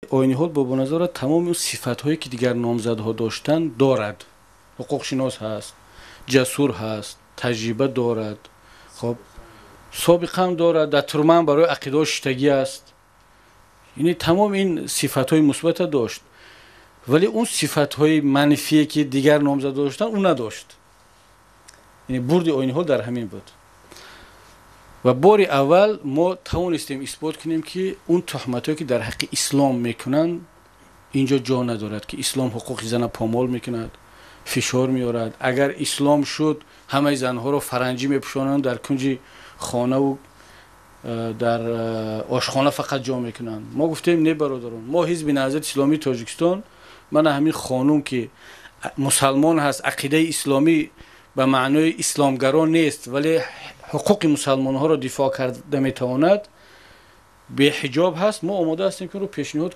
Оиниҳол Бобоназарова тамоми он сифатҳое, ки дигар номзадҳо доштанд, дорад. Ҳуқуқшинос ҳаст, ҷасур ҳаст, таҷриба дорад, хоб, собиқаам дорад, дар турмаам барои ақидаҳо шиштагӣ аст. Яъне тамоми ин сифатҳои мусбата дошт, вале он сифатҳои манфие, ки дигар номзадҳо доштанд, ӯ надошт. Яъне бурди Оиниҳол дар ҳамин буд. Ва бори аввал мо тавонистем исбот кунем, ки он туҳматҳое, ки дар ҳаққи ислом мекунанд, инҷо ҷо надорад, ки ислом ҳуқуқи зана помол мекунад, фишор меорад, агар ислом шуд, ҳамаи занҳоро фаранҷӣ мепӯшонанд, дар кунҷи хонаву дар ошхона фақат ҷо мекунанд. Мо гуфтем: не, бародарон, мо, Ҳизби Наҳзати Исломии Тоҷикистон, мана ҳамин хонум, ки мусалмон ҳаст, ақидаи исломӣ ба маънои исломгаро нест, вале ҳуқуқи мусалмонҳоро дифоъ карда метавонад, беҳиҷоб ҳаст, мо омода ҳастем, ки ӯро пешниҳод.